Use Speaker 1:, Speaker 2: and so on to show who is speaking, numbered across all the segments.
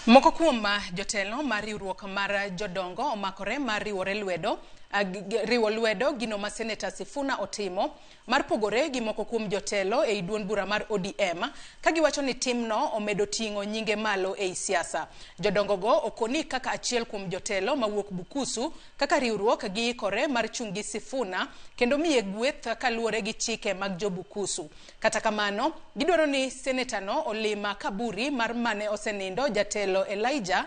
Speaker 1: Moko kuom jotelo mar riwruok mar jodongo omakore mar riwore lwedo riwo lwedo gino ma Seneta Sifuna otimo mar pogore gi moko kuom jotelo ei duond bura mar ODM ka giwacho ni timno omedo ting'o nyinge malo ei siasa. Jodongo go okoni kaka achiel kuom jotelo mawuok Bukusu kaka riwruok giikore mar chung' gi Sifuna kendo miye gweth kaluwore gi chike mag jo Bukusu. Kata kamano, gidwaro ni senetano olima kaburi mar mane osenindo jatelo Elijah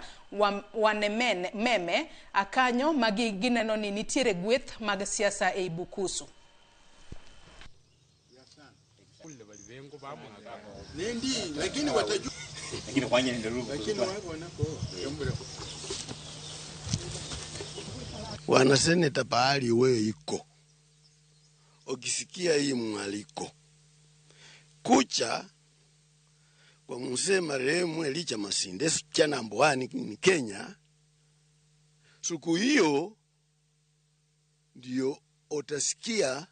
Speaker 1: Wanemene Meme akanyo ma gineno ni nitiere gweth mag siasa ei Bukusu.
Speaker 2: Wana seneta pahali wewe iko, ukisikia hii mwaliko kucha kwa mzee marehemu Elijah Masinde chana Mbwani ni Kenya, siku hiyo ndio utasikia,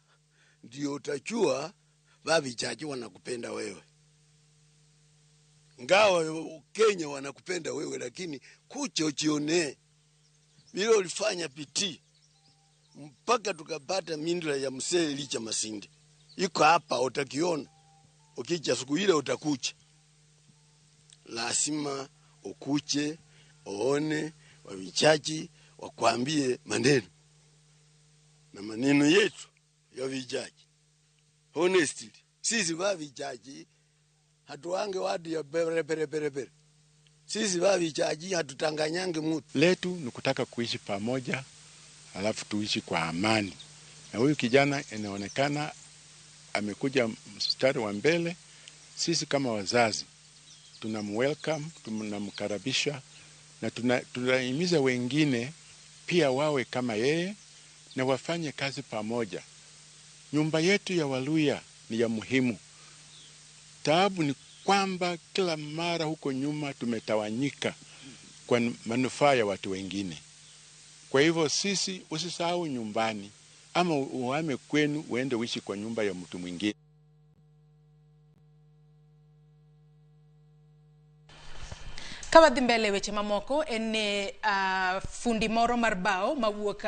Speaker 2: ndio utajua vavichachi wanakupenda wewe, ngawa Kenya wanakupenda wewe, lakini kucha ujione vile ulifanya pitii mpaka tukapata mindra ya mzee Elijah Masinde iko hapa, utakiona ukija siku ile utakucha, lazima ukuche uone wavichaji wakwambie maneno na maneno yetu ya vichaji. Honestly, sisi vavichaji hatuange watu ya pere pere pere pere. Sisi vavichaji hatutanganyange mutu.
Speaker 3: Letu ni kutaka kuishi pamoja, alafu tuishi kwa amani. Na huyu kijana inaonekana amekuja mstari wa mbele. Sisi kama wazazi tunamwelcome, tunamkaribisha na tunahimiza wengine pia wawe kama yeye na wafanye kazi pamoja. Nyumba yetu ya Waluya ni ya muhimu. Taabu ni kwamba kila mara huko nyuma tumetawanyika kwa manufaa ya watu wengine. Kwa hivyo sisi, usisahau nyumbani ama uhame kwenu uende uishi kwa nyumba ya mtu mwingine.
Speaker 1: Ka wadhi mbele weche mamoko en ni fundi moro mar bao mawuok